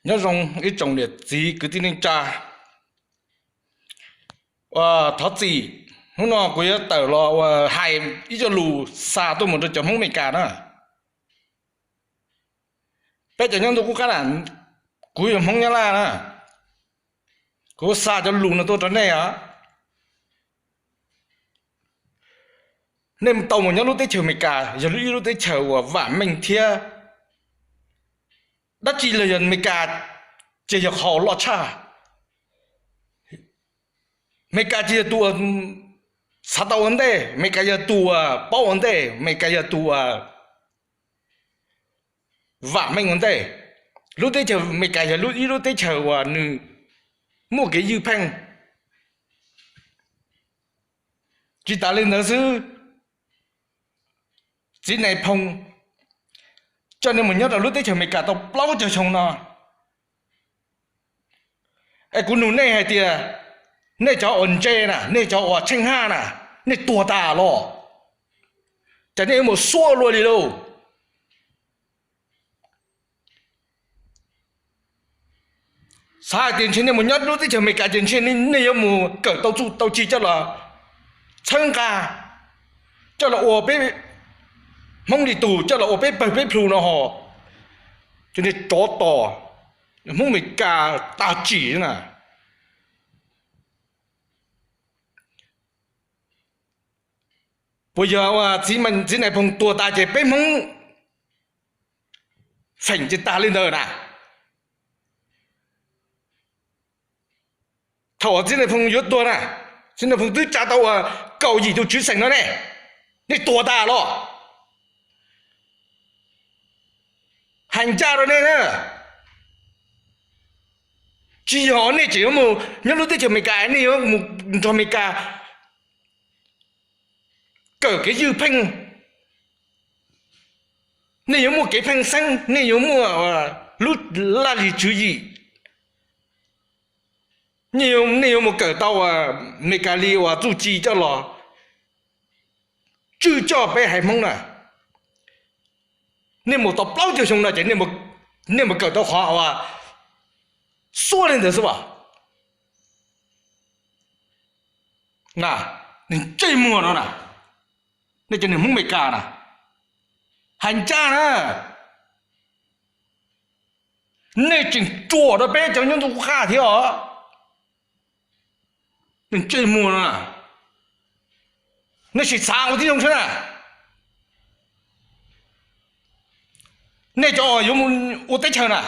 Nyob zoo ib tsoom niam txiv kwv tij neej tsa, thov txim, hnub no kuv yuav tawm los uas hais ib co lus xa tuaj mus rau cov Hmoob Amelikas na. Peb cov nyob ntuj qub qab na, kuv yog Hmoob Nyab Laj na, kuv xa cov lus no tuaj rau nej os. Nej tau mus nyob lub teb chaws Amelikas yog lub ib lub teb chaws uas vam meej thiab dab tsi los yog Amelikas ces yog qhov loj tshaj. Amelikas ces yog tus uas xav tau ua ntej, Amelikas yog tus uas paub ua ntej, Amelikas yog tus uas vam meej ua ntej. Lub teb chaws Amelikas yog lub ib lub teb chaws uas nws muaj kev ywj pheej. Tsis tas li ntawd xwb, txiv Nais Phoo coj nej mus nyob rau lub teb chaws Amelikas tau plaub caug xyoo no, es kuv nug nej hais tias, nej cov uas ntse na, nej cov uas tsheej haj na, nej tuag tas los, ces nej yuav mus xua luaj li lauj? Xav hais tias ntshe nej mus nyob lub teb chaws Amelikas ces ntshe nej yuav mus kawm tau txuj tau ci coj los txhawb nqa, coj los ua peb Hmoob li tus, coj los ua peb pawg peb plhu no ho. Ces nej tsov tom Hmoob Amelikas tag tsim na. Puas yog txiv Nais Phoo tuag tas ces peb Hmoob feem ces tag li ntawd na? Thaum txiv Nais Phoo yuav tuag na, txiv Nais Phoo twb tsa tau uas kaum yim tus tswv xeem no ne, nej tuag tas los? Hais ncaj rau nej na, tsis yog nej tseem yuav mus nyob lub teb chaws Amelikas, nej yuav mus nrog Amelikas kawm kev ywj pheej, nej yuav muaj kev pheej xeeb, nej yuav muaj lub laj lim tswv yim, nej yuav mus kawm tau Amelikas li uas txuj ci coj los tswj coj peb haiv Hmoob na. Nej mus tau plaub caug xyoo no ces nej mus kawm tau qhov uas xua li ntawd xwb as. Na, ntsej muag no na, nej cov niag Hmoob Amelikas na, hais ncaj na, nej tseem ruam rau peb cov nyob ntuj qub qab thiab os. Ntsej muag no na, nej sim xav ua tib zoo saib na. Nej cov uas yuav mus ua teb chaws na,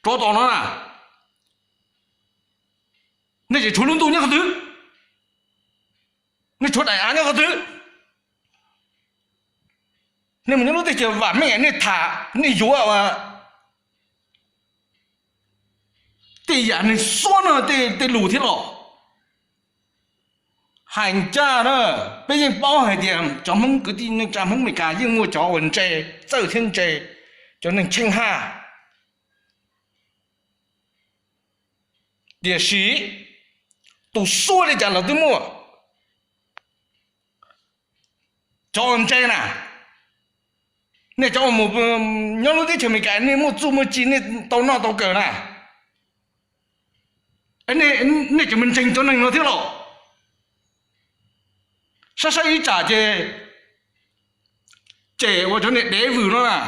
tsov tom no na, nej tseem tshuav lub ntuj nyob qhov twg? Nej tshuav daim av nyob qhov twg? Nej mus nyob lub teb chaws vam meej nej tham nej yuav tej yam neeg xuab no tej lus thiab los? Hais ncaj na, peb yeej paub hais tias cov Hmoob kwv tij neej tsa Hmoob Amelikas yeej muaj cov uas ntse, txawj thiab ntse, cov neeg tsheej haj. Tiam sis tus xuab li cas los twb muaj. Cov uas ntse na, nej cov uas mus nyob lub teb chaws Amelikas nej muaj txuj muaj ci nej tau noj tau kawm na, nej tseem mus ntseeg cov neeg no thiab los? Saib saib ib tsam ces cem ua cov niag dev vwm no na,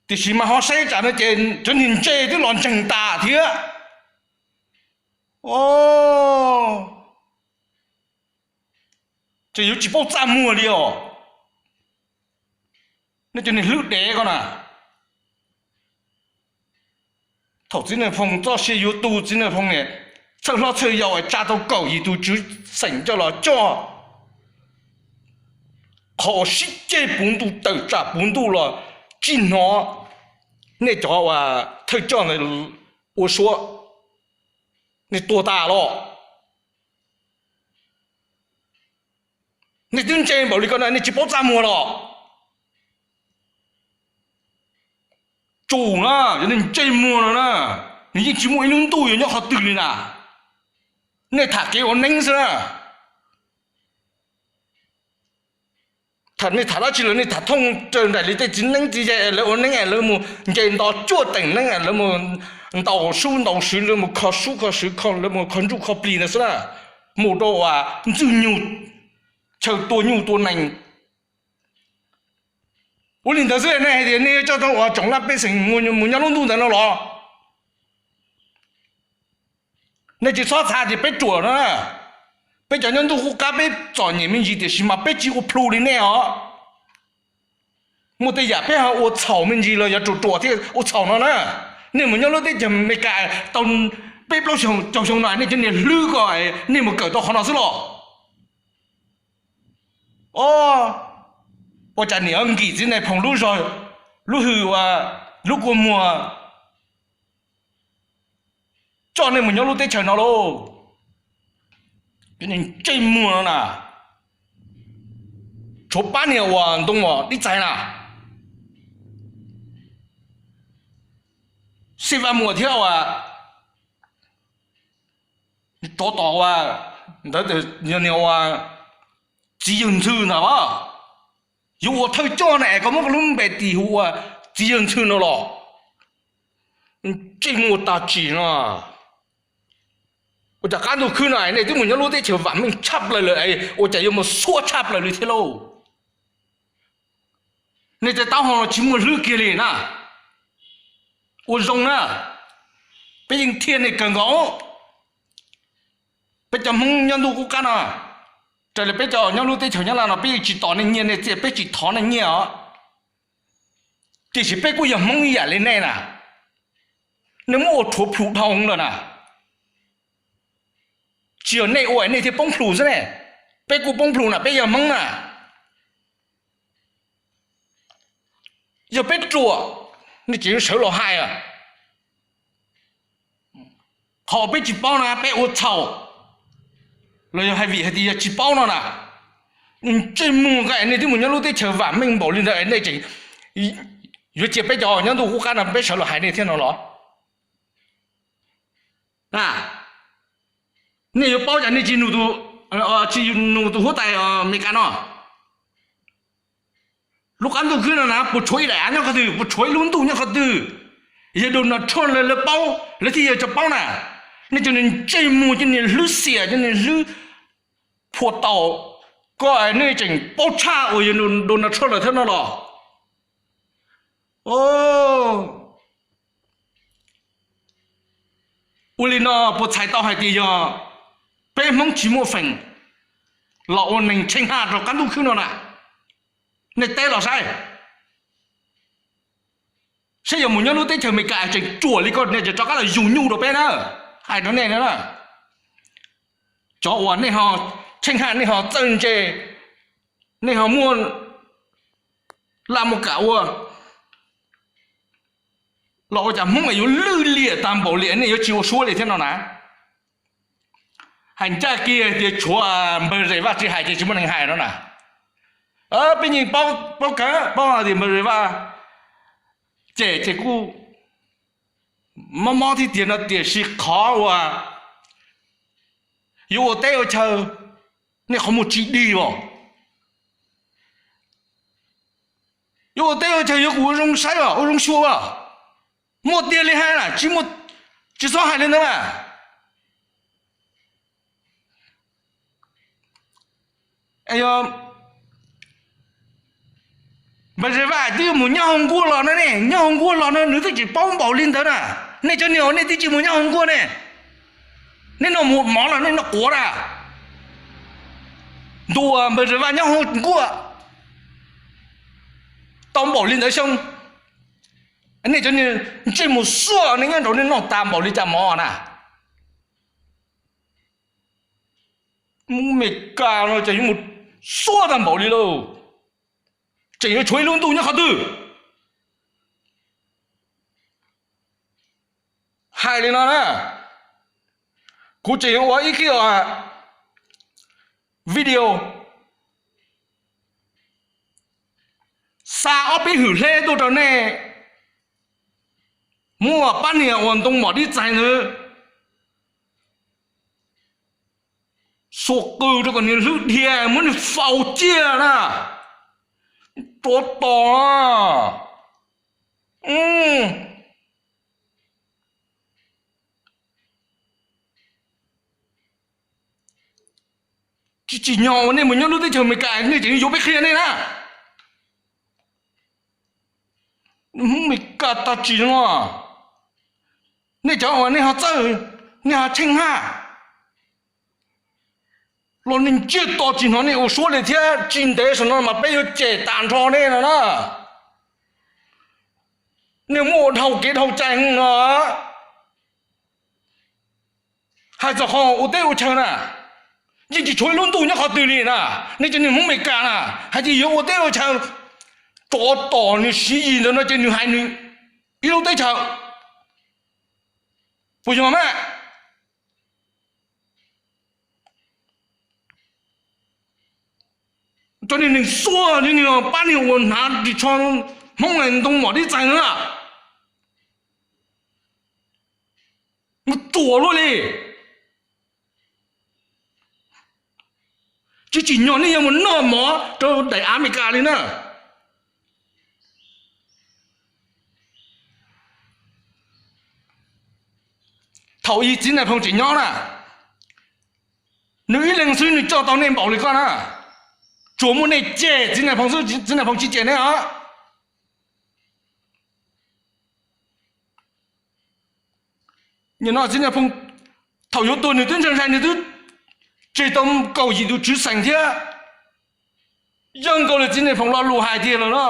tiam sis mas ho saib ib tsam no ces cov niag ntse twb los ntseeg tas thiab. Ces yuav tsis paub txaj muag li os. Nej cov niag hlwb dev ko na, thaum txiv Nais Phoo txoj sia yuav tu, txiv Nais Phoo niam txhawj hlob txhawj yau es tsa tau kaum yim tus tswv xeem coj los coj, qhov uas sib ceg puv ntuj tawm tsam puv ntuj los tsis hnov nej cov uas thawj coj ntawd ua suab, nej tuag tas los? Nej twb ntse npaum li ko na nej tsis paub txaj muag los? Tsum na, yog nej ntsej muag no na, nws yeej tsis muaj ib lub ntuj yuav nyob qhov twg li na. Nej tham kev ua neeb xwb na. Nej tham dab tsi los nej tham thooj raws nraim li tej txiv neeb txiv yaig lawv ua neeb es lawv mus nce nto cuaj teem neeb es lawv mus ntaus sub ntaus sw, lawv mus kho sub kho sw, lawv mus kho ntsuj kho plig ntawd xwb na. Mus rau uas ntxwg nyug chaw tua nyuj tua nees. Ua li ntawd xwb nej hais tias nej yuav coj tau uas tsoom laj pej xeem mus nyob lub ntuj ntawd no los? Nej tsis txhob xav tias peb ruam no na. Peb cov nyob ntuj qub qab peb txom nyem me ntsis tiam sis mas peb tsis ua plhu li nej os. Muaj tej yam peb ho ua txhaum me ntsis los yog ruam ruam thiaj ua txhaum no na. Nej mus nyob lub teb chaws Amelikas tau peb plaub xyoos caum xyoo no nej cov niag hlwb ko nej mus kawm tau qhov no xwb los? O, ua cas niam nkim txiv nais phoom lub zog, lub hws ua, lub kua muag coj nej mus nyob lub teb chaws no lauj? Ntsej muag no na, tshuav pab niag uas ntoo uas dib txais na, Xij Vaj Muas thiab uas rov tom uas ntawd yog niag uas txiv yawg ntxhw ntag. Yuav ua thawj coj na es koj muab koj lub npe tis hu ua txiv yawg ntxhw no los? Ntsej muag tag tsim no. Ua cas qab ntuj khwb no nej twb mus nyob lub teb chaws vam meej tshaj plaws lawm es ua cas yuav mus xuab tshaj plaws li thiab lauj? Nej tej taub hau no tsis muaj hlwb kiag li na. Ua zoo na, peb yeej thiaj nej kawg nkaus. Peb cov Hmoob nyob ntuj qub qab no, raws li peb cov nyob lub teb chaws Nyab Laj no peb yeej tsis tos nej nyiaj nej txiaj, peb tsis thov nej nyiaj os. Tiam sis peb kuj yog Hmoob ib yam li nej na. Nej muab ua rhuav plhu dhau lawm na. Tsis yog nej ua nej thiaj poob plhu xwb ne, peb kuj poob plhu na, peb yog Hmoob na. Yog peb ruam, nej tseem sawv los hais. Qhov peb tsis paub na peb ua txhaum, los yog hais vim hais tias yog tsis paub no na. Ntsej muag ko es nej twb mus nyob lub teb chaws vam meej npaum li ntawd nej tseem yuav cia peb cov nyob ntuj qub qab no peb sawv los hais nej thiab no los? Nej yuav paub cas nej tsis nug, tsis nug tus huab tais Amelikas no? Lub qab ntuj khwb no na puas tshuav ib daim av nyob qhov twg, puas tshuav ib lub ntuj nyob qhov twg? Yog Donald Trump lawv paub lawv thiaj yog cov paub na. Nej cov niag ntsej muag, cov niag hlwb xiam, cov niag hlwb phua taus, koj nej tseem paub tshaj uas yog Donald Trump lawm thiab no los? Ua li no puas txhais tau hais tias yog peb Hmoob tsis muaj feem los ua neeg tsheej haj rau qab ntuj khwb no na? Nej teb los saib, saib yog mus nyob lub teb chaws Amelikas tseem ruam li ko nej tseem rov qab los yug nyuj rau peb na. Hais rau nej na, cov uas nej ho tsheej haj, nej ho txawj ntse, nej ho muaj laj muaj kam ua, los ua cas Hmoob es yuav lwj liam tag npaum li nej yuav tsis ua suab li thiab no na? Hais ncaj kiag tias tshuav npawg Zes Vaj tsis hais ces tsis muaj neeg hais no na. Peb yeej paub kawg paub tias npawg Zes Vaj cem ces kuj mob mob thiab tiag no, tiam sis qhov uas yuav ua teb ua chaw, nej qhov muag tsis dig os. Yuav ua teb ua chaw yuav kuv ua zoo saib os, ua zoo xyuas os. Muaj tiag li hais na, tsis txhob hais li ntawd na. Npawg Zes Vaj twb yuav mus nyob hauv nkuaj los no ne, nyob hauv nkuaj los no nws twb tsis paub npaum li ntawd na. Nej cov niag uas nej twb tsis mus nyob hauv nkuaj ne, nej noj mov los nej noj quav na. Ntuas npawg Zes Vaj nyob hauv nkuaj tau npaum li ntawd xyoo, nej cov niag ntsej muag xuaj nej nyob nraud nej noj tas npaum li cas mov na. Mus Meskas no ces yuav mus xuab tag npaum li lauj, tseem yuav tshuav ib lub ntuj nyob qhov twg? Hais li no na, kuv tseem yuav ua ib qib video xa ob peb hwm hleb tuaj rau nej, muab pab niag uas ntoo mom dib txais ntawd xuas qws rau kom niag hlwb dhia muab nws faus ciaj na. Tsov tom. Tsis tsim nyog uas nej mus nyob lub teb chaws Amelikas nej tseem yuav peb qhia nej na. Hmoob Amelikas tag tsis no, nej cov uas nej ho txawj, nej ho tsheej haj los nej ntsiag to tsis hnov nej ua suab li thiab. Tsis ntev saum no mas peb yuav cem tas nrho nej no na. Nej muaj ua dhau kev dhau cai no. Hais txog qhov ua teb ua chaw na, yeej tsis tshuav ib lub ntuj nyob qhov twg li na. Nej cov niag Hmoob Amelikas na, hais tias yuav ua teb ua chaw, tsov tom nws Siv Yis ntawd no ces nws hais nws ib lub teb chaws, puas yog mas? Cov niag neeg xuaj, cov niag pab niag uas hnav ris tsho Hmoob ntoo mom dib txaig na, mus ruam luaj li. Tsis tsim nyog nej yuav mus noj mov rau daim Amelikas li na. Thaum ub txiv Nais Phoo tseem nyob na, nws ib leeg xwb nws coj tau nej npaum li koj na. Tsuas muaj nej cem txiv Nais Phoo xwb, txiv Nais Phoo tsis cem nej os. Nim no txiv Nais Phoo thaum yuav tuag nws twb ntshai ntshai, nws twb tseg tau kaum yim tus tswv xeem thiab. Yeej nkaus li txiv Nais Phoo lo lus hais tiag lawm na,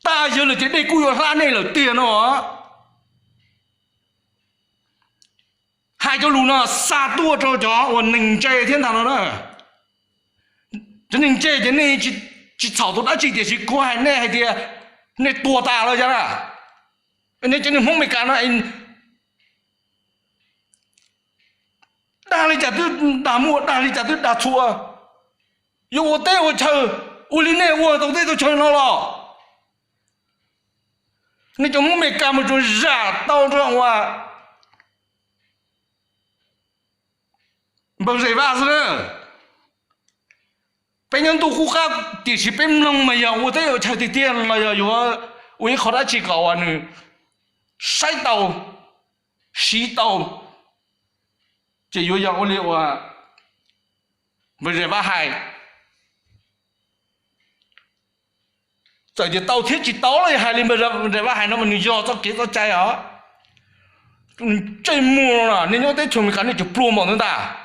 tag yawg lawm ces dej kuj yuav hlab nej lawm tiag no. Hais cov lus no xa tuaj rau cov uas neeg ntse thiab ntag no na. Cov neeg ntse ces nej tsis txhaum tau dab tsi tiam sis kuv hais nej hais tias nej tuag tas lawm yog na. Nej cov niag Hmoob Amelikas no dag li cas twb dag muaj, dag li cas twb dag txhua. Yuav ua teb ua chaw ua li nej ua tau teb tau chaw no los? Nej cov Hmoob Amelikas mus tsuas zam tau rau uas npawg Zes Vaj xwb na. Peb nyob ntuj qub qab tiam sis peb mloog mas yog ua teb ua chaw tiag tiag los yog yuav ua ib qho dab tsi kom uas nws saib tau, siv tau, ces yuav yog ua li uas npawg Zes Vaj hais. Txawm tias tau thiab tsis tau los yog hais li npawg Zes Vaj hais no mas nws yog txoj kev txoj cai os. Ntsej muag no nej nyob teb chaws Amelikas nej tseem pluag npaum ntawd ntag.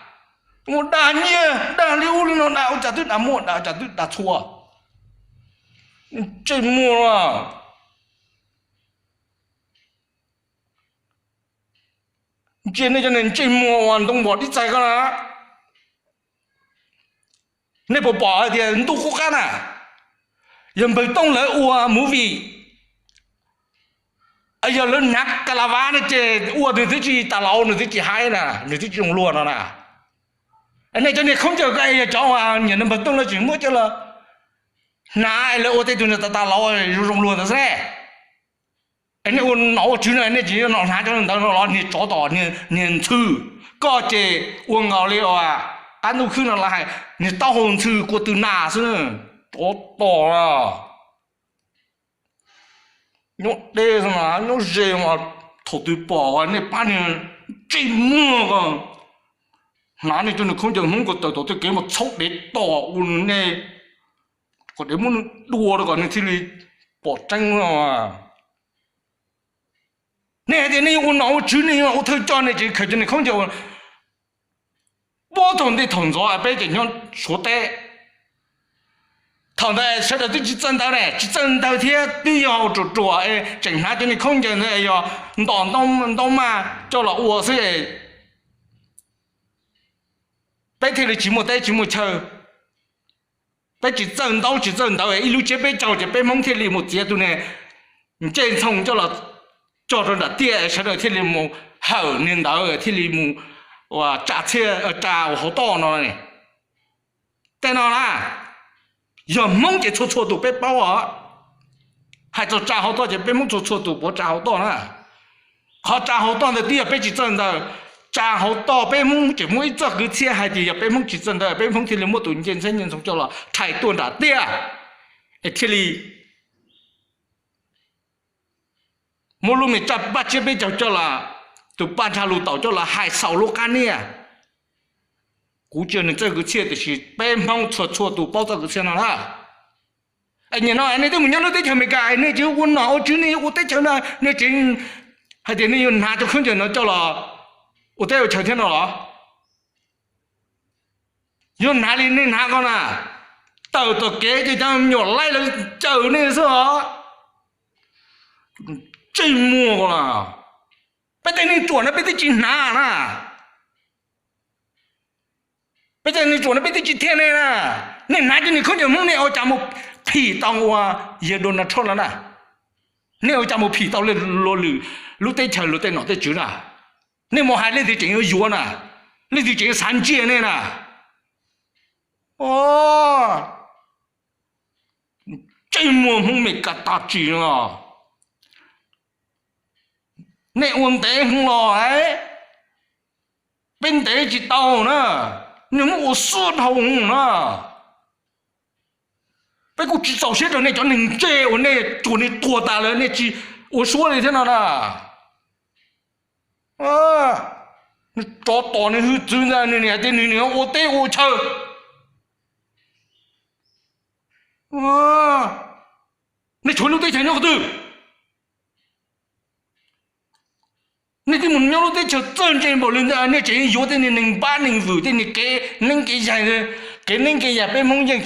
Ua dag nyiaj dag li ub li no, dag ua cas twb dag muaj, dag ua cas twb dag txhua. Ntsej muag no. Ntsia nej cov niag ntsej muag uas ntoo npom dib txaig ko na. Nej puas pom hais tias ntuj qub qab na, yog npawg Tooj lawv ua movie, yog lawv hnav ka la vas no ces ua nws twb tsis tas laus, nws twb tsis haib na, nws twb tsis zoo luag no na. Nej cov niag khaub ncaws ko es yog cov uas nyiam npawg Tooj lawv tseem muab coj los hnav es lawv ua tej tug tas tas laus zoo zoo luag ntawd xwb ne. Es nej ua nom ua tswv no nej tsis nom hnav cov ntawd no los niag tsov tom niag ntxhw. Koj ces ua nkaus li uas qab ntuj khwb no lawv hais niag taub hau ntxhw kua tw nas xwb, tsov tom. Nyob deb xwb mas nyob ze mas thaum twg pom nej pab niag ntsej muag ko hnav nej cov niag khaub ncaws Hmoob ko taws tom tej kev mas txhaub dev tom ua nej, kom dev muab dua rau kom nej thiaj li pom tseeb no. Nej hais tias nej yuav ua nom ua tswv, nej yuav ua thawj coj, nej tseem khaws cov niag khaub ncaws puag thaum ntej thaum ntxov peb tseem nyob Suav teb. Thaum ntawd sawv daws twb tsis txawj ntawv ne, tsis txawj ntawv thiab twb yog ua ruam ruam es tseem hnav cov niag khaub ncaws ntawd yog ntom ntaub maj coj los ua xwb es peb thiaj li tsis muaj teb tsis muaj chaw. Peb tsis txawj ntaub tsis txawj ntawv, ib lub tsiab peb caug ces peb Hmoob thiaj li mus txiav tus niag ncej ntxhoo coj los tso rau nram tiaj, sawv daws thiaj li mus hawm niag ntawd thiaj li mus tsa txhiaj tsa ua hauv toj no. Tej no na, yog Hmoob ces txhua txhua tus peb paub os. Hais txog tsa hauv toj ces peb Hmoob txhua txhua tus puav tsa hauv toj na. Qhov tsa hauv toj ntawd twb yog peb tsis txawj ntawv. Tsa hauv toj peb Hmoob tseem muaj ib txoj kwv txhiaj hais tias yog peb Hmoob tsis txawj ntawv peb Hmoob thiaj li muab tus ncej ntxheb ncej ntxhoo coj los rhais tuaj nram tiaj. Es thiaj li muab lub me tsaj paj tsiab peb caug coj los, tus paj ntsha lus taum coj los hais xaus lub qab niaj. Kuv tsis yog nws txoj kwv txhiaj tiam sis peb Hmoob txhua txhua tus paub txoj kwv txhiaj no na. Es nim no nej twb mus nyob lub teb chaws Amelikas, nej tsis ua nom ua tswv, nej ua teb chaws no nej tseem hais tias nej yuav hnav cov khaub ncaws no coj los ua teb ua chaw thiab no los? Yuav hnav li nej hnav ko na, tawm tom kev ces cov me nyuam laib lawv cawm nej xwb os. Ntsej muag ko na, peb tej neeg ruam no peb twb tsis hnav na. Peb tej neeg ruam no peb twb tsis thiaj nej na. Nej hnav cov niag khaub ncaws Hmoob nej ua cas mus phim tau ua yawg Donald Trump no na? Nej ua cas mus phim tau luag lwm lub teb chaws luag tej nom tej tswv na? Nej mus hais leej twg tseem yuav yuav na? Leej twg tseem yuav xav ntsia nej na? Ntsej muag Hmoob Amelikas tag tsis no. Nej ua ntev heev los, peb ntev tsis tau na, nej muab ua xuab dhau na. Peb kuj tsis txaus siab rau nej cov neeg ntse uas nej cuag nej tuag tas lawm nej tsis ua suab li thiab no na. Rov tom nws hwj txwv ntag, nws niam hais tias nws niam ua teb ua chaw. Nej tshuav lub teb chaws nyob qhov twg? Nej twb mus nyob lub teb chaws txawj ntse npaum li ntawd, nej tseem yuav tej niag neeg npab neeg vwm, tej niag kev neeb kev yaig, kev neeb kev yaig peb Hmoob yeej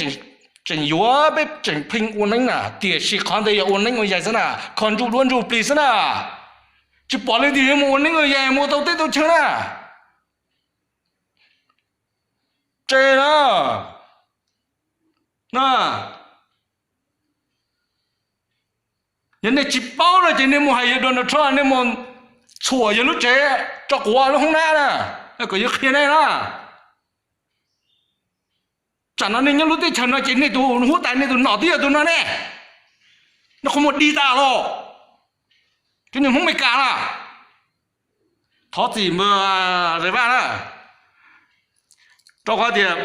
tseem yuav, peb tseem pheej ua neeb na, tiam sis qhov ntawd yog ua neeb ua yaig xwb na, kho ntsuj duab ntsuj plig xwb na. Tsis pom leej twg yuav mus ua neeb ua yaig mus ua tau teb tau chaw na. Tsev na, yog nej tsis paub no ces nej mus hais yawg Donald Trump, nej mus txhuam yawg lub tsev tso quav lub hoob nab na, kom yawg qhia nej na. Tsam no nej nyob lub teb chaws no ces nej tus huab tais nej tus nom twb yog tus no ne. Nej qhov muag dig tas los, cov niag Hmoob Amelikas na. Thov txim npawg Vaj na, rau qhov tias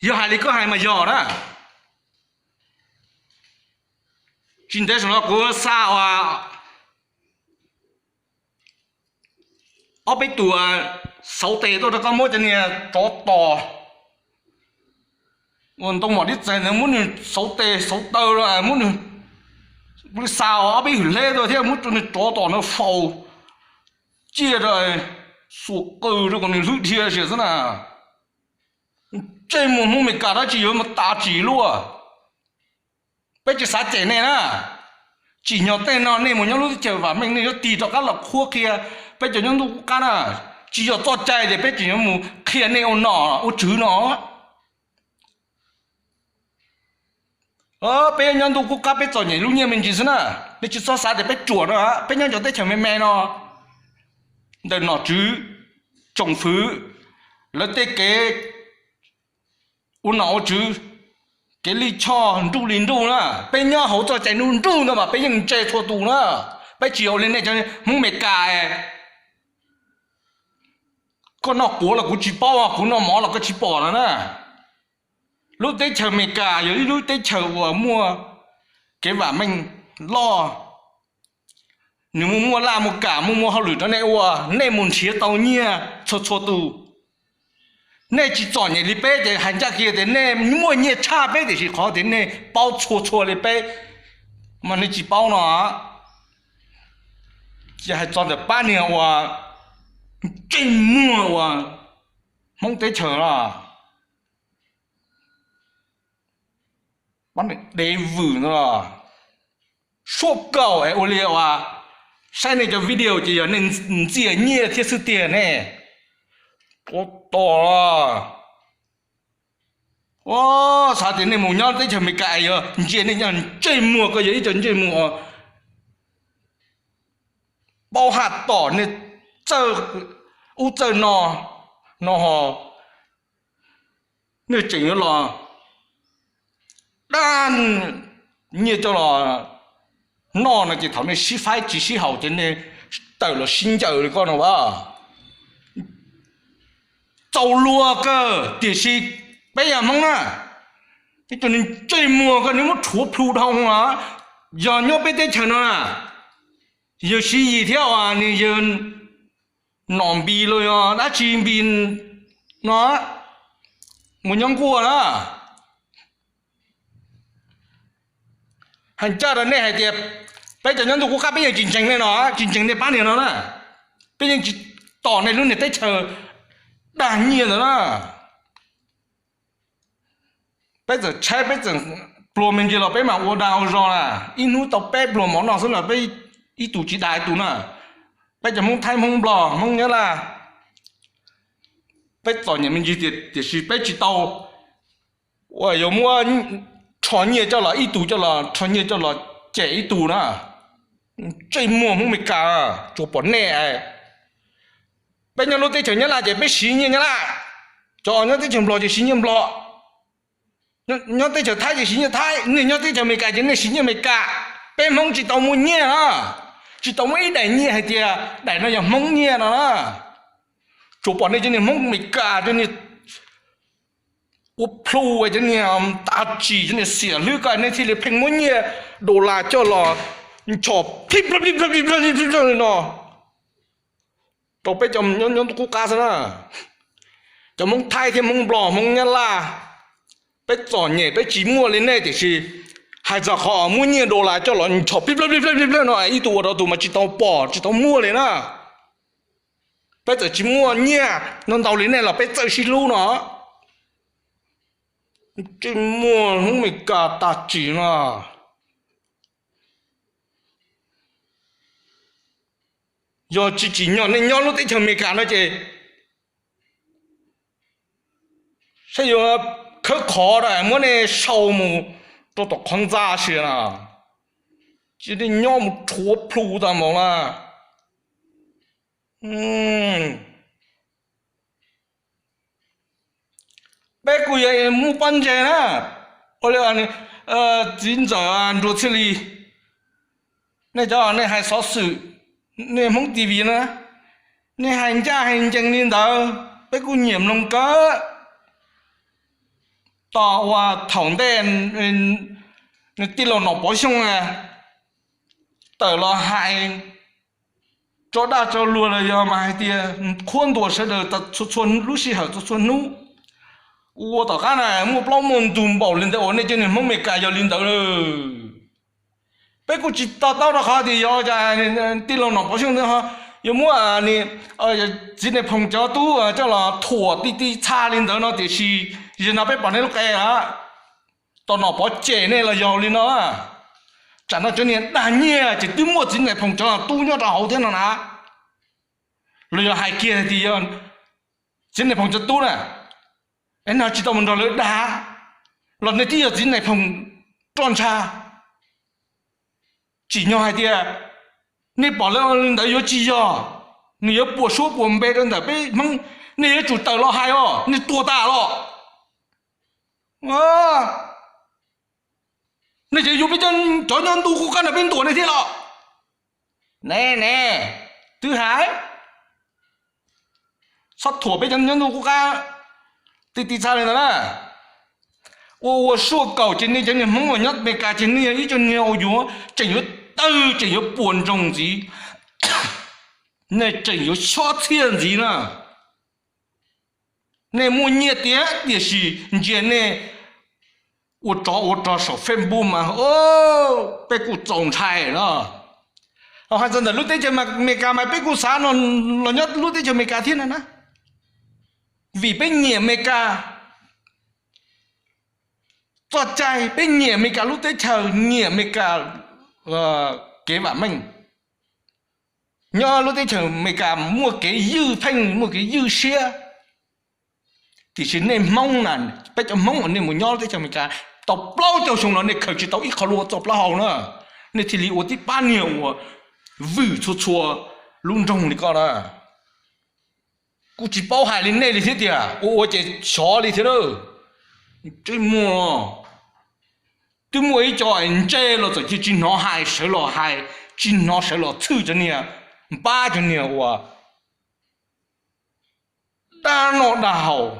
yog hais li koj hais mas yog na. Tsis ntev saum no kuv xa ua ob peb tus xauv tes tuaj rau koj muab cov niag tsov tos uas ntoo mom dib txaig ntawd muab nws xauv tes xauv taw, muab nws, kuv xa ob peb hwm hleb tuaj thiab muab rau niag tsov tos no faus ciaj rau, xuas qws rau kom nws hlwb dhia sia xwb na. Ntsej muag Hmoob Amelikas dab tsi yuav mus tas tsim luaj. Peb tsis xav cem nej na. Tsim nyog tej no nej mus nyob lub teb chaws vam meej nej yuav tig rov qab los qhuab qhia peb cov nyob ntuj qub qab na. Tsis yog txoj cai tias peb tseem yuav mus qhia nej ua nom ua tswv no. Peb nyob ntuj qub qab peb txom nyem lub nyiaj me ntsis xwb na. Nej tsis txhob xav tias peb ruam no, peb nyob cov teb chaws me me no, ntawm nom tswv tsoom fwv lawv tej kev ua nom ua tswv, kev lij choj nruj li nruj na, peb nyob hauv txoj cai nruj nruj ntawd mas peb yeej ntse txhua tus na. Peb tsis yog ua li nej cov Hmoob Amelikas, koj noj quav los kuv tsis paub, kuv noj mov los koj tsis pom no na. Lub teb chaws Amelikas yog ib lub teb chaws uas muaj kev vam meej loj, nws muaj muaj laj muaj kam muaj muaj hauj lwm rau nej ua, nej mus nrhiav tau nyiaj txhua txhua tus. Nej tsis txom nyem li peb ces hais ncaj qhia tias nej muaj nyiaj tshaj peb tiam sis qhov tias nej paub txhua txhua li peb mas nej tsis paub no. Ces hais txog ntawm pab niag uas ntsej muag uas Hmoob teb chaws no, pab niag dev vwm no, suab kaum es ua li uas saib nej cov video ces yog nej ntxias nyiaj thiab xwb tiag ne. Ua tom, ua, xav tias nej mus nyob teb chaws Amelikas yog ntsia nej ntsej muag, koj yog ib co ntsej muag paub haj tom nej txawj ub txawj no, no ho nej tseem yuav los dab nyiaj coj los noj no ces thaum nej sib faib tsis sib haum ces nej tawm los sib ncaws li koj no as. Txaus luag kawg tiam sis peb yog Hmoob na, Ib tug nws ntsej muag koj nws muab rhuav plhu dhau na. Yog nyob peb teb chaws no na, yawg Siv Yis thiab uas nws yawg Nom Npis los yog dab tsi Npis no, mus nyob nkuaj na. Hais ncaj rau nej hais tias peb cov nyob ntuj qub qab peb yeej tsis ntseeg nej no, tsis ntseeg nej pab niag no na. Peb yeej tsis tom nej lub niag teb chaws dag nyiaj ntawd na. Peb txawm tshaib peb txawm pluag me ntsis los peb mam ua dag ua zog na. Ib hnub tau peb pluag mov noj xwb los peb ib tug tsis dag ib tug na. Peb cov Hmoob Thaib, Hmoob Nplog, Hmoob Nyab Laj, peb txom nyem me ntsis tiam sis peb tsis tau uas yuav muab rho nyiaj coj los ib tug coj los rho nyiaj coj los cem ib tug na. Ntsej muag Hmoob Meskas, tsuas pom nej. Peb nyob lub teb chaws Nyab Laj ces peb siv nyiaj Nyab Laj, cov nyob teb chaws Nplog ces siv nyiaj Nplog, nyob teb chaws Thaib ces siv nyiaj Thaib, nej nyob teb chaws Amelikas ces nej siv nyiaj Amelikas. Peb Hmoob tsis tau muaj nyiaj na, tsis tau muaj ib daim nyiaj hais tias daim no yog Hmoob nyiaj no na. Tsuas pom nej cov niag Hmoob Amelikas cov niag ua plhu, cov niag tag tsim, cov niag xiam hlwb ko nej thiaj li pheej muab nyiaj dollar coj los nchos plib plawg li no rau peb cov nyob ntuj qub qab xwb na. Cov Hmoob Thaib thiab Hmoob Nplog, Hmoob Nyab Laj, peb txom nyem peb tsis muaj li nej tiam sis hais txog qhov muab nyiaj dollar coj los nchos plib plawg plib plawg no ib tug ua rau tus mas tsis tau pom tsis tau muaj li na. Peb txawm tsis muaj nyiaj no ntau li nej los peb txawj sib hlub no. Tsis muaj Hmoob Meskas tag tsim no. Yog tsis tsim nyog nej nyob lub teb chaws Amelikas no ces saib yuav khawb qhov muab nej sau mus rau tom qhov ntxa sia na. Ces nej nyob mus rhuav plhu tag npaum na. Peb kuj yog muaj pob ntseg na, ua li txiv ntxawm Nruas Txhiaj Lis, nej cov nej hais xov xwm, nej Hmoob T V na, nej hais ncaj hais ncees li ntawd peb kuj nyiam mloog kawg. Tos uas thaum ntej tij laug Nom Pov Xyooj tawm los hais tso dag tso luag los yog mas hais tias qhuab ntuas sawv daws txhua txhua lub sij hawm txhua txhua hnub. Ua tom qab na muaj plaub muaj ntug npaum li ntawd uas nej cov niag Hmoob Meskas yog li ntawd lawm. Peb kuj tsis to taub rau qhov tias yog tij laug Nom Pov Xyooj ntawd yuav muab txiv Nais Phoom cov tub coj los thuam ti ti txha li ntawd no tiam sis yog no peb pom nej lub qe a tos Nom Pov cem nej los yog li no. Tsam no cov niag dag nyiaj ces twb muaj txiv Nais Phoom cov tub nyob rau hauv thiab no na. Los yog hais kiag tias yog txiv Nais Phoom cov tub na, es no tsis tau mus nrog lawv dag los nej twb yog txiv Nais Phoom roj ntsha. Tsim nyog hais tias nej pom lawv li ntawd yuav tsis yog, nws yuav puas suab puas npe rau ntawm peb Hmoob, nej yuav tsum tawm los hais os, nej tuag tas los. Nej tseem yuav peb cov nyob ntuj qub qab no peb ntuas nej thiab los? Ne ne, twb hais, txhob thuam peb cov nyob ntuj qub qab ti ti txha li ntawd na. Ua ua suaj kaum ces nej cov niag Hmoob uas nyob Amelikas ces nej yog ib co niag uas yuav tseem yuav tawg tseem yuav puas ntsoog ntxiv, nej tseem yuav xob txhiaj ntxiv na. Nej muaj nyiaj tiag tiam sis ntsia nej ua tsov ua rog saum Facebook mas peb kuj txaus ntshai na. Hais txog ntawm lub teb chaws Amelikas mas peb kuj xav no los nyob lub teb chaws Amelikas thiab na. Vim peb nyiam Amelikas txoj cai, peb nyiam Amelikas lub teb chaws, nyiam Amelikas kev vam meej. Nyob lub teb chaws Amelikas muaj kev ywj pheej, muaj kev ywj siab. Tiam sis nej Hmoob na, peb cov Hmoob uas nej mus nyob lub teb chaws Amelikas tau plaub caug xyoo los nej khaws tsis tau ib qho luaj txoj plaub hau na, nej thiaj li ua tib pab niag uas vwm txhua txhua lub nroog li koj na. Kuv tsis paub hais li nej li thiab tiag, ua ua ces xyov li thiab lawm. Tsis muaj, twb muaj ib co ntse los txawm cia tsis hnov hais sawv los hais, tsis hnov sawv los txhwj cov niag npab cov niag uas dag noj dag haus.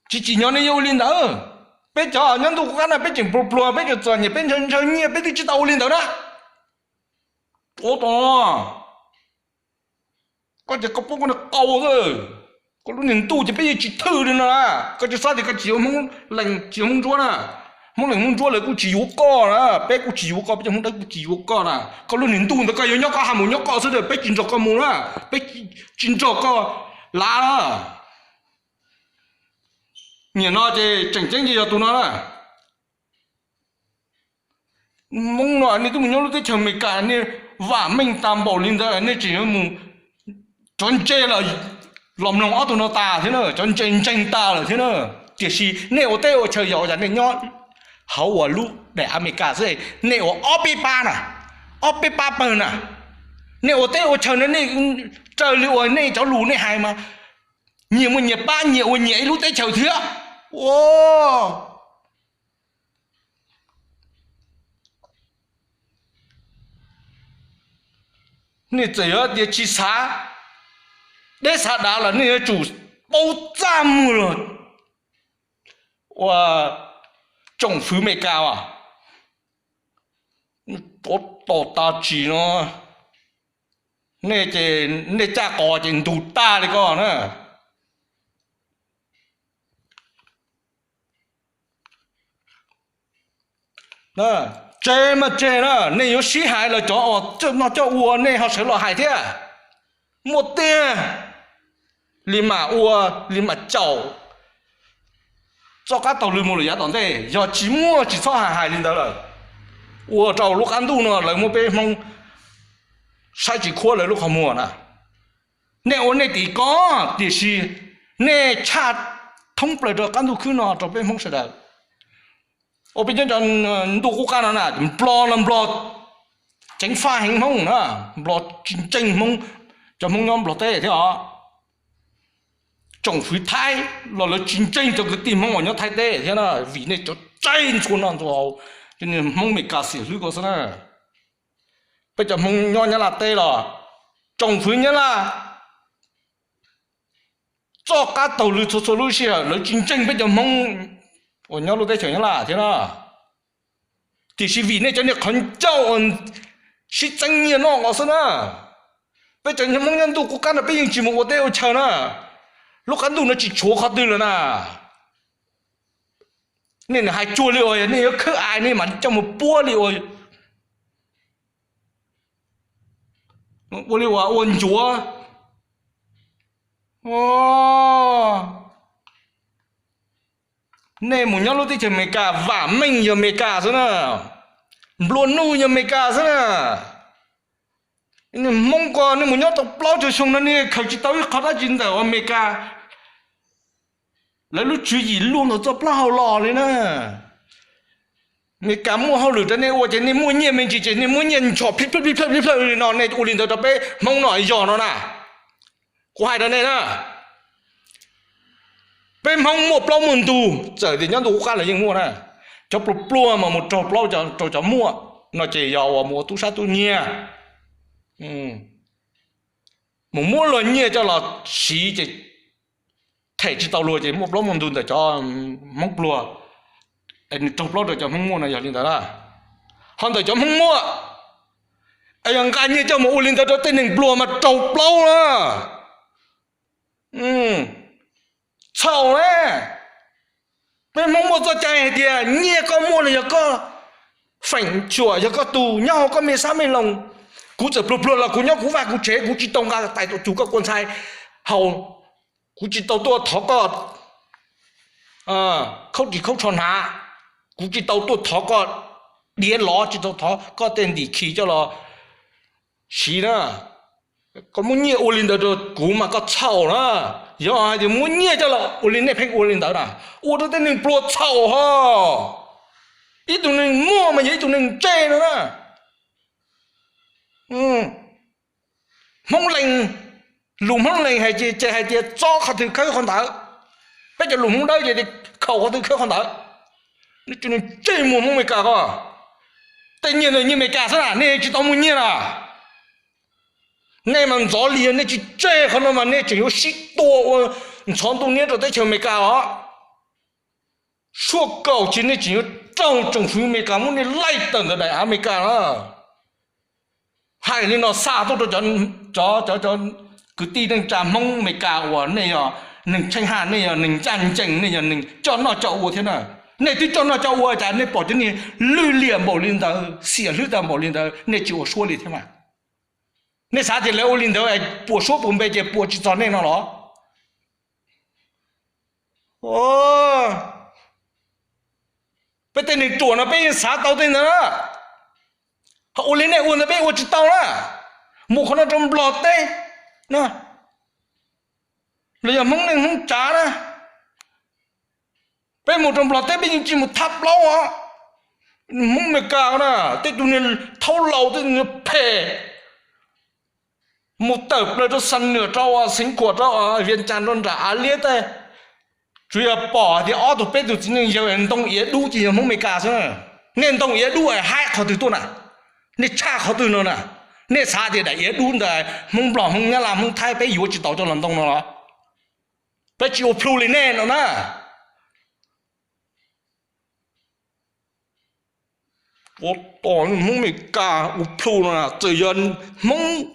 Tsis tsim nyog nej yuav ua li ntawd. Peb cov nyob ntuj qub qab no peb tseem pluag pluag, peb tseem txom nyem, peb ntshaw ntshaw nyiaj, peb twb tsis tau ua li ntawd na. Ua tau, koj ces koj pub koj niag qau xwb. Koj lub niag ntuj ces peb yeej tsis thwj li no na. Koj tsis xav tias koj tsis yuav Hmoob Lees tsis yuav Hmoob Ntsuab na. Hmoob Lees Hmoob Ntsuab lawv kuj tsis yuav koj na, peb kuj tsis yuav koj, peb cov Hmoob Dawb kuj tsis yuav koj na. Koj lub niag ntuj ntawd koj yuav nyob koj ha mus nyob koj xwb, peb tsis nrog koj mus na, peb tsis nrog koj lav na. Niam no ces tseem ceeb ces yog tus no na. Hmoob no nej twb mus nyob lub teb chaws Amelikas, nej vam meej tas npaum li ntawd, nej tseem yuav mus, cov ntse los, los mloog ob tug no tas thiab na, cov ntse ntseeg tas lawm thiab na. Tiam sis nej ua teb ua chaw yog ua cas nej nyob hauv uas lub daim Amelikas xwb, nej ua ob peb pab na, ob peb pab pawg na, nej ua teb ua chaw no nej raws li uas nej cov lus nej hais mas nyias muaj nyias pab, nyias ua nyias ib lub teb chaws thiab. Ua nej txawm yuav tias tsis xav deb xav dav los nej yuav tsum paub txaj muag los ua tsoom fwv Amelikas as, ov tos tas tsis no, nej ces nej caj qos ces ntug tag li ko na. Tseg mas tseg na, nej yuav sib hais los cov no coj ua nej ho sawv los hais thiab. Muaj tiag li mam ua, li mam caum txoj qab taug lw mus lawm yav tom ntej, yog tsis muaj tsis txhob hais hais li ntawd lawm. Ua rau lub qab ntuj no lawv muab peb Hmoob saib tsis khuab lawv lub qhov muag na. Nej ua nej tim ko, tiam sis nej tshaj thoob plaws rau qab ntuj khwb no rau peb Hmoob sawv daws. Ua peb cov ntuj qub qab no na, Nplog los Nplog ceev faj heev Hmoob na, Nplog tsis ntseeg Hmoob, cov Hmoob nyob Nplog teb thiab os. Tsoom fwv Thaib los lawv tsis ntseeg cov kwv tij Hmoob uas nyob Thaib teb thiab na, vim nej cov tsaib ntxhua noj ntxhua haus, Hmoob Amelikas xiam hlwb ko xwb na. Peb cov Hmoob nyob Nyab Laj teb los, tsoom fwv Nyab Laj txoj qab taug lw txhua txhua lub sij hawm lawv tsis ntseeg peb cov Hmoob uas nyob lub teb chaws Nyab Laj thiab na. Tiam sis vim nej cov niag qhov ncauj uas sib txeeb nyiaj noj ko xwb na, peb cov Hmoob nyob ntuj qub qab no peb yeej tsis mus ua teb ua chaw na. Lub qab ntuj no tsis tshuav qhov twg lawm na. Nej hais cuag li uas nej yuav khawb ais nej mam coj mus puab li uas, ua li uas ua ncuav. Nej mus nyob lub teb chaws Amelikas, vam meej yog Amelikas xwb na, nplua nuj yog Amelikas xwb na. Hmoob ko nej mus nyob tau plaub caug xyoo no nej khaws tsis tau ib qho dab tsi ntawm Amelikas lawv lub tswv yim luaj ntawm txoj plaub hau los li na. Amelikas muaj hauj lwm rau nej ua ces nej muaj nyiaj me ntsis ces nej muab nyiaj nchos plib plawg plib plawg li no, nej ua li ntawd rau peb Hmoob no yog no na. Kuv hais rau nej na, peb Hmoob muaj plaub muaj ntug, txawm tias nyob ntuj qub qab los yeej muaj na. Cov pluag pluag mas mus raug plaub rau cov muaj no ces yog uas mus ua tub sab tub nyiag, mus muab luag nyiaj coj los siv ces them tsis tau luag ces muaj plaub muaj ntug ntawm cov Hmoob pluag, nws raug plaub rau cov Hmoob muaj no yog li ntawd na. Ho ntawm cov Hmoob muaj, yog nqa nyiaj coj mus ua li ntawd rau tej neeg pluag mas raug plaub na. Txhaum na. Peb Hmoob muaj txoj cai hais tias nyiaj koj muaj los yog koj feem xyuam, yog koj tus nyob hauv koj me xab me loos. Kuv txawm pluag pluag los kuv nyob kuv vaj kuv tsev, kuv tsis tau nqa tais tuam tsug koj kua ntxhais haus, kuv tsis tau tuaj thov koj khaub ris khaub tsho hnav, kuv tsis tau tuaj thov koj diav lov, tsis tau thov koj tej ntim khi coj los siv na. Koj muab nyiaj ua li ntawd rau kuv mas koj txhaum na. Yog hais tias muab nyiaj coj los ua li nej pheej ua li ntawd na, ua rau tej neeg pluag txhaum ho. Ib tug neeg muaj mas yog ib tug neeg ntse no na. Hmoob Lees, lus Hmoob Lees hais ces hais tias txob qhov twg khawb qhov ntawd. Peb cov lus Hmoob Dawb ces khaum qhov twg khawb qhov ntawd. Nej tseem mus Hmoob Amelikas ko, tej nyiaj ntawd nyiaj Amelikas xwb na, nej tsis tau muaj nyiaj na. Nej mas ntxov li, nej tsis tseg qhov no mas nej tseem yuav sib tua ua ntxhov ntuj niab rau teb chaws Amelikas os. Suab kaum tsis nej tseem yuav raug tsoom fwv Amelikas muab nej laij tawm ntawm daim av Amelikas na. Hais li no xa tuaj rau cov, cov, cov kwv tij neej tsa Hmoob Amelikas uas nej yog neeg tsheej haj, nej yog neeg ncaj ncees, nej yog neeg coj noj coj ua thiab na. Nej twb coj noj coj ua cas nej pom cov niag lwj liam npaum li ntawd, xiam hlwb tag npaum li ntawd nej tsis ua suab li thiab mas? Nej xav tias lawv ua li ntawd puas suab puas npe ces puas tsis txog nej no los? Peb tej neeg ruam no peb yeej xav tau tej ntawd na. Ho ua li nej ua ntawd peb ua tsis tau na. Mus qhov no rau Nplog teb, los yog Hmoob neej Hmoob tsav na, peb mus rau Nplog teb peb yeej tsis mus thab plaub os. Hmoob Amelikas na, tej tug niag thaub laus tej tug niag phem mus tawm plaws rau Xam Nuam rau Xeev Khuam rau Vias Cas rau nram Av Liab tej, tsuas yog pom hais tias ob tug peb tug txiv neej yawg ntoo iav dub ces yog Hmoob Amelikas xwb. Nej ntoo iav dub es haib qhov twg tuaj na? Nej tshaj qhov twg no na? Nej xav tias daim iav dub ntawd Hmoob Nplog Hmoob Nyab Laj Hmoob Thaib peb yuav tsis taus coj los ntoo no los? Peb tsis ua plhu li nej no na. Ua tom Hmoob Amelikas ua plhu no txawm yog Hmoob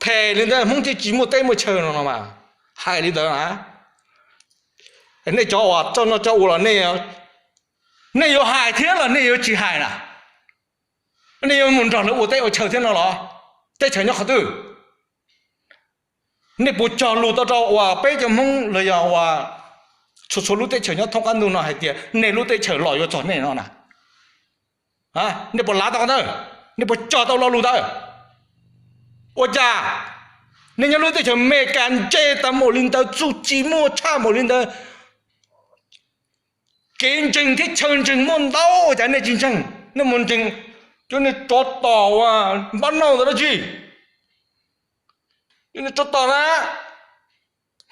phem li ntawd Hmoob thiaj tsis muaj teb muaj chaw no no mas. Hais li ntawd na, nej cov uas coj noj coj ua los nej, nej yuav hais thiab los nej yuav tsis hais na? Nej yuav mus nrog lawv ua teb ua chaw thiab no los? Teb chaws nyob qhov twg? Nej puas cog lus tau rau uas peb cov Hmoob los yog uas txhua txhua lub teb chaws nyob thoob qab ntuj no hais tias nej lub teb chaws los yuav txog nej no na? Nej puas lav tau qhov ntawd? Nej puas cog tau lo lus ntawd? Ua cas nej nyob lub teb chaws Amelikas ntse tas npaum li ntawd, txuj ci muaj tshaj npaum li ntawd, kev ntseeg thiab chaw ntseeg muaj ntau, ua cas nej tsis ntseeg? Nej mus ntseeg cov niag tsov tom uas npab nauj ntawd dab tsi? Cov niag tsov tom na,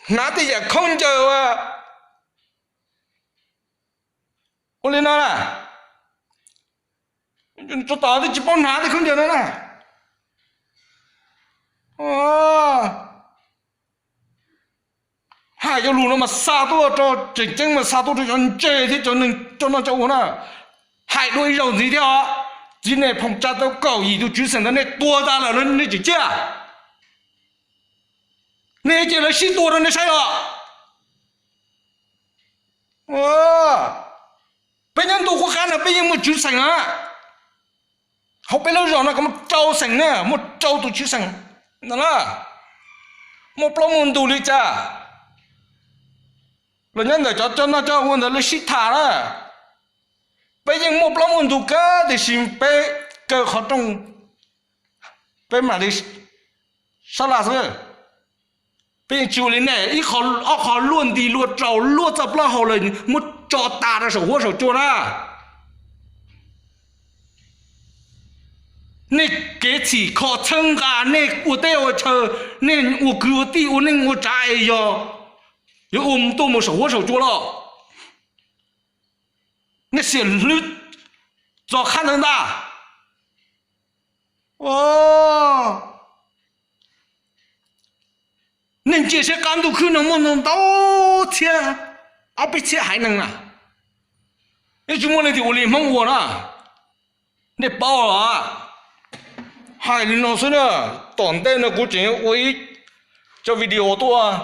hnav tej yam khaub ncaws uas ua li no na. Tsov tom twb tsis paub hnav tej khaub ncaws no na. Hais cov lus no mas xa tuaj rau, tseem ceeb mas xa tuaj rau cov ntse thiab cov neeg coj noj coj ua na. Hais dua ib zaug ntxiv thiab os, txiv Nais Phoo tsa tau kaum yim tus tswv xeem ntawd nej tuag tas lawm nej tseem ciaj. Nej cia lawv sib tua rau nej saib los. Peb nyob ntuj qub qab no peb yeej muaj tswv xeem na. Hauv peb lub zos no muaj rau xeem na, muaj rau tus tswv xeem no na. Muaj plaub muaj ntug li cas los nyob ntawm cov coj noj coj ua ntawd lawv sib tham na. Peb yeej muaj plaub muaj ntug kawg tiam sis peb kaw qhov rooj, peb mam li sab laj xwb. Peb yeej tsis ua li nej, ib qho ob qho luaj nti luaj rau luaj txoj plaub hau lawm muab tso tas rau saum huab saum cua na. Nej kev txhim kho txhawb nqa, nej ua teb ua chaw, nej ua kwv ua tij ua neej ua tsav es yog yuav ua tuaj mus saum huab saum cua los? Nej xiam hlwb txog qhab ntawd ntag. Nej ntsia seb qab ntuj khwb no muaj ntau txhiab, ob peb txhiab haiv neeg na, yeej tsis muaj leej twg ua li Hmoob ua na. Nej paub los? Hais li no xwb na, tom ntej no kuv tseem ua ib co video tuaj,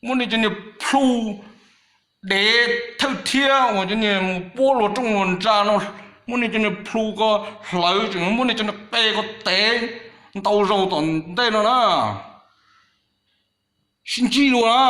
muab nej cov niag plhu dev thawj thiab uas cov niag mus puab luag rooj luag ntsa no, muab nej cov niag plhu ko hlawv, tseem muab nej cov niag qe ko tev ntau zaus tom ntej no na. Sib ntsib dua na.